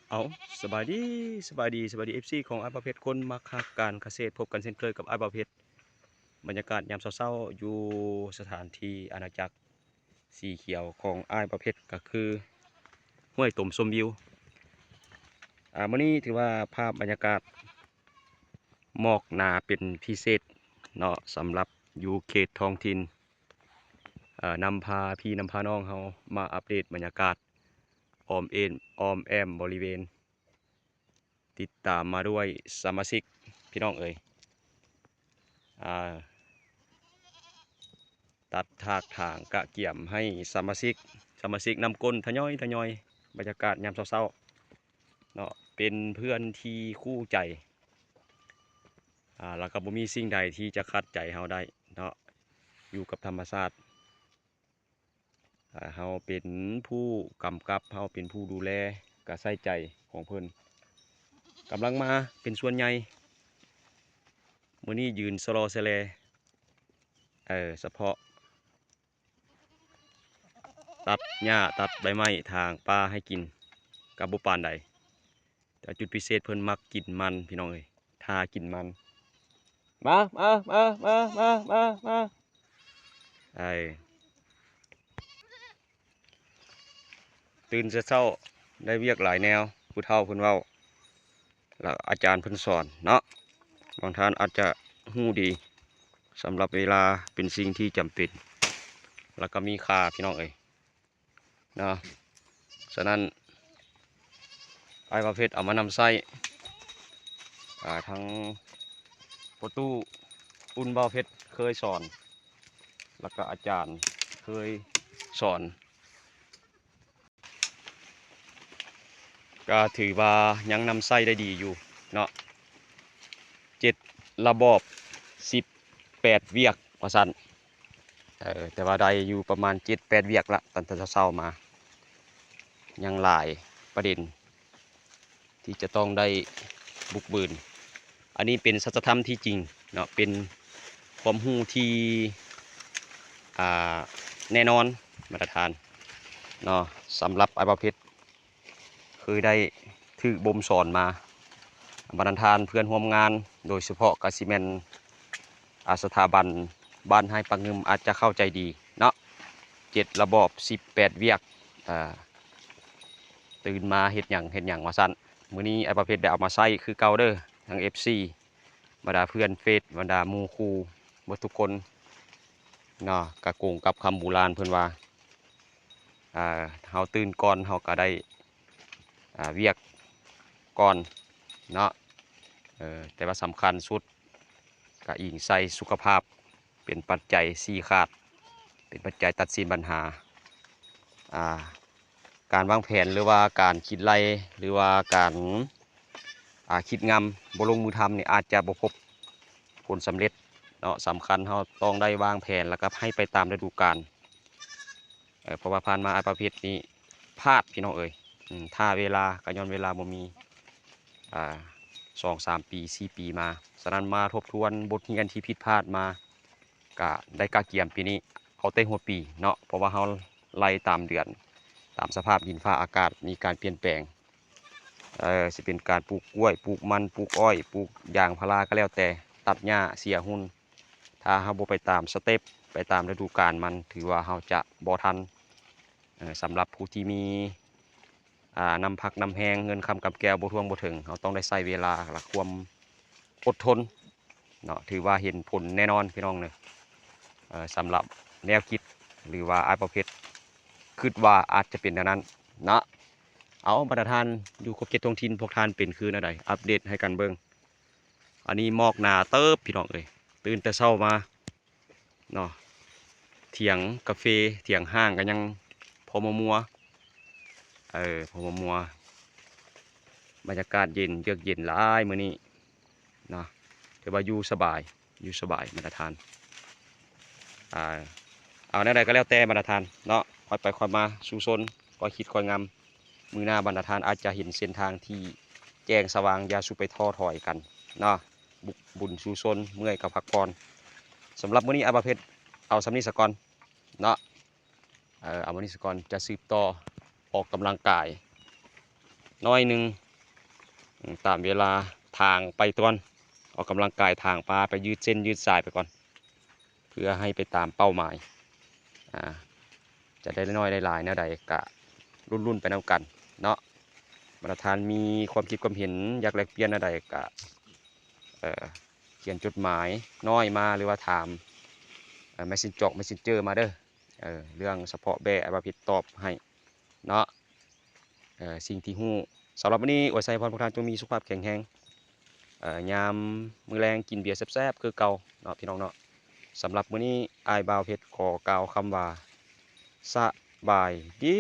ເອົາ ສະບາຍດີ ສະບາຍດີ ສະບາຍດີ ເອັຟຊີ ຂອງອ້າຍບ່າວເພັດ ຄົນມັກຮັກການກະເສດ. ພົບກັນເຊັ່ນເຄີຍກັບອ້າຍບ່າວເພັດ. ບັນຍາກາດຍາມເຊົ້າໆ ຢູ່ສະຖານທີ່ອານາຈັກສີຂຽວຂອງອ້າຍບ່າວເພັດ ກໍຄືຫ້ວຍຕົມຊົມວິວ. ອາ ມື້ນີ້ຖືວ່າພາບບັນຍາກາດໝອກໜາເປັນພິເສດເນາະ ສຳລັບຢູ່ເຂດທ້ອງຖິ່ນ. ເອີ ນຳພາພີ່ນຳພານ້ອງເຮົາມາອັບເດດບັນຍາກາດອ້ອມເອນ ອ້ອມແອ້ມບໍລິເວນ. ຕິດຕາມມາດ້ວຍສະມາຊິກ ພີ່ນ້ອງເອີຍ. ອາ ຕັດຖາກຖາງກະກຽມໃຫ້ສະມາຊິກ ສະມາຊິກນຳກົ້ນທະຍອຍ ທະຍອຍ. ບັນຍາກາດຍາມເຊົ້າໆ ເນາະ ເປັນເພື່ອນທີ່ຄູ່ໃຈ ອາ ແລ້ວກໍບໍ່ມີສິ່ງໃດທີ່ຈະຂັດໃຈເຮົາໄດ້ເນາະ ຢູ່ກັບທຳມະຊາດ. ອາ ເຮົາເປັນຜູ້ກຳກັບ ເຮົາເປັນຜູ້ດູແລ ກະໃສ່ໃຈຂອງເພິ່ນ. ກຳລັງມາເປັນສ່ວນໃຫຍ່ ມື້ນີ້ຢືນສະລໍສະແລ ເອີ ສະເພາະ ຕັດຫຍ້າຕັດໃບໄມ້ຖາງປ່າໃຫ້ກິນ ກໍບໍ່ປານໃດ. ແຕ່ຈຸດພິເສດເພິ່ນມັກກິນມັນ ພີ່ນ້ອງເອີຍ ຖ້າກິນມັນ. ມາ ມາ ມາ ມາ ມາ ມາ ມາ. ເອີ ຕື່ນແຕ່ເຊົ້າໄດ້ວຽກຫຼາຍແນວ ຜູ້ເຖົ້າເພິ່ນເວົ້າ ແລ້ວອາຈານເພິ່ນສອນເນາະ. ບາງທ່ານອາດຈະຮູ້ດີ ສຳລັບເວລາເປັນສິ່ງທີ່ຈຳເປັນ ແລ້ວກໍມີຄ່າ ພີ່ນ້ອງເອີຍ ເນາະ. ສະນັ້ນ ອ້າຍບ່າວເພັດເອົາມານຳໃຊ້ ອາ ທັງພໍ່ຕູ້ ອຸ່ນບ່າວເພັດເຄີຍສອນ ແລ້ວກໍອາຈານເຄີຍສອນ ກໍຖືວ່າຍັງນຳໃຊ້ໄດ້ດີຢູ່ເນາະ. ເຈັດລະບອບ ສິບແປດວຽກວ່າຊັ້ນ. ເອີ ແຕ່ວ່າໄດ້ຢູ່ປະມານເຈັດແປດວຽກລະ ຕັ້ງແຕ່ເຊົ້າໆມາ ຍັງຫຼາຍປະເດັນທີ່ຈະຕ້ອງໄດ້ບຸກບືນ. ອັນນີ້ເປັນສັດຈະທຳທີ່ຈິງເນາະ ເປັນຄວາມຮູ້ທີ່ ອ່າ ແນ່ນອນ ບັນດາທ່ານເນາະ. ສຳລັບອ້າຍບ່າວເພັດ ເຄີຍໄດ້ຖືກບົ່ມສອນມາ ບັນດາທ່ານເພື່ອນຮ່ວມງານ ໂດຍສະເພາະກະຊິແມ່ນ ອາ ສະຖາບັນບ້ານໄຮ່ປາງງຶມ ອາດຈະເຂົ້າໃຈດີເນາະ. ເຈັດລະບອບ ສິບແປດວຽກ ອາ ຕື່ນມາເຮັດຫຍັງ ເຮັດຫຍັງວ່າຊັ້ນ. ມື້ນີ້ອ້າຍບ່າວເພັດໄດ້ເອົາມາໃຊ້ຄືເກົ່າເດີ ທັງເອັຟຊີ ບັນດາເພື່ອນເຟສ ບັນດາໝູ່ຄູ່ເບິດທຸກຄົນເນາະ. ກະກົງກັບຄຳບູຮານເພິ່ນວ່າ ອ່າ ເຮົາຕື່ນກ່ອນ ເຮົາກໍໄດ້ ອ່າ ວຽກກ່ອນເນາະ. ເອີ ແຕ່ວ່າສຳຄັນສຸດກໍອີງໃສ່ສຸຂະພາບ ເປັນປັດໄຈຊີ້ຂາດ ເປັນປັດໄຈຕັດສິນບັນຫາ. ອ່າ ການວາງແຜນ ຫຼືວ່າການຄິດໄລ່ ຫຼືວ່າການ ອ່າ ຄິດງາມ ບໍ່ລົງມືທຳນີ້ ອາດຈະບໍ່ພົບຜົນສຳເລັດເນາະ. ສຳຄັນເຮົາຕ້ອງໄດ້ວາງແຜນ ແລ້ວກໍໃຫ້ໄປຕາມລະດູການ. ເອີ ເພາະວ່າຜ່ານມາອ້າຍປະເພດນີ້ພາດ ພີ່ນ້ອງເອີຍ. ອືມ ຖ້າເວລາກໍຍ້ອນເວລາບໍ່ມີ ອ່າ ສອງສາມປີ ສີ່ປີມາ. ສະນັ້ນມາທົບທວນບົດຮຽນທີ່ຜິດພາດມາ ກະໄດ້ກະກຽມປີນີ້ເອົາແຕ່ຫົວປີເນາະ ເພາະວ່າເຮົາໄລ່ຕາມເດືອນ ຕາມສະພາບດິນຟ້າອາກາດມີການປ່ຽນແປງ. ເອີ ຊິເປັນການປູກກ້ວຍ ປູກມັນ ປູກອ້ອຍ ປູກຢາງພາລາກໍແລ້ວແຕ່ ຕັດຫຍ້າເສຍຫຸ່ນ ຖ້າເຮົາບໍ່ໄປຕາມສະເຕັບ ໄປຕາມລະດູການມັນ ຖືວ່າເຮົາຈະບໍ່ທັນ. ເອີ ສຳລັບຜູ້ທີ່ມີ ອ່າ ນ້ຳພັກນ້ຳແຮງ ເງິນຄຳກຳແກ້ວບໍ່ຖ້ວງບໍ່ເຖິງ ເຮົາຕ້ອງໄດ້ໃຊ້ເວລາ ແລະ ຄວາມອົດທົນເນາະ ຖືວ່າເຫັນຜົນແນ່ນອນ ພີ່ນ້ອງເອີຍ. ເອີ ສຳລັບແນວຄິດ ຫຼືວ່າອ້າຍປະເພັດຄິດວ່າອາດຈະເປັນແນວນັ້ນເນາະ. ເອົາ ບັນດາທ່ານຢູ່ຂົບເຂດທ້ອງຖິ່ນ ພວກທ່ານເປັນຄືແນວໃດ ອັບເດດໃຫ້ກັນເບິ່ງ. ອັນນີ້ໝອກໜາເຕີບ ພີ່ນ້ອງເອີຍ ຕື່ນແຕ່ເຊົ້າມາ ເນາະ ຖຽງກາເຟ ຖຽງຫ້າງກໍຍັງພໍມົວໆ ເອີ ພໍມົວໆ. ບັນຍາກາດເຢັນ ເຢືອກເຢັນຫຼາຍມື້ນີ້ເນາະ ຖືວ່າຢູ່ສະບາຍ ຢູ່ສະບາຍບັນດາທ່ານ. ອ່າ ເອົາແນວໃດກໍແລ້ວແຕ່ບັນດາທ່ານເນາະ ຄ່ອຍໄປຄ່ອຍມາ ສູ້ຊົນ ຄ່ອຍຄິດຄ່ອຍງຳ. ມື້ໜ້າບັນດາທ່ານອາດຈະເຫັນເສັ້ນທາງທີ່ແຈ້ງສະຫວ່າງ ຢ່າສູ່ໄປທໍ້ຖອຍກັນເນາະ. ບຸກບຸນສູ້ຊົນ ເມື່ອຍກໍພັກຜ່ອນ. ສຳລັບມື້ນີ້ອ້າຍປະເພັດເອົາສ່ຳນີ້ສາກ່ອນເນາະ. ເອີ ເອົາມື້ນີ້ສາກ່ອນ ຈະສືບຕໍ່ອອກກຳລັງກາຍ ໜ້ອຍໜຶ່ງ ອາ ຕາມເວລາ ຖາງໄປກ່ອນ ອອກກຳລັງກາຍ ຖາງປາ ໄປຢືດເສັ້ນຢືດສາຍໄປກ່ອນ ເພື່ອໃຫ້ໄປຕາມເປົ້າໝາຍ ອາ ຈະໄດ້ໜ້ອຍໄດ້ຫຼາຍແນວໃດກະລຸ້ນໆໄປນຳກັນເນາະ. ບັນດາທ່ານມີຄວາມຄິດຄວາມເຫັນ ຢາກແລກປ່ຽນແນວໃດກະ ເອີ ຂຽນຈົດໝາຍນ້ອຍມາ ຫຼືວ່າຖາມ ເອີ ແມັດເຊັນຈອກ ແມັດເຊັນເຈີມາເດີ ເອີ ເລື່ອງສະເພາະແບ້ ອ້າຍບ່າວເພັດຕອບໃຫ້ເນາະ. ເອີ ສິ່ງທີ່ຮູ້ ສຳລັບມື້ນີ້ ອວຍໄຊໃຫ້ພອນພວກທ່ານຈົ່ງມີສຸຂະພາບແຂງແຮງ ເອີ ຍາມມື້ແລງກິນເບຍແຊບໆຄືເກົ່າເນາະ ພີ່ນ້ອງເນາະ. ສຳລັບມື້ນີ້ ອ້າຍບ່າວເພັດຂໍກ່າວຄຳວ່າ ສະບາຍດີ.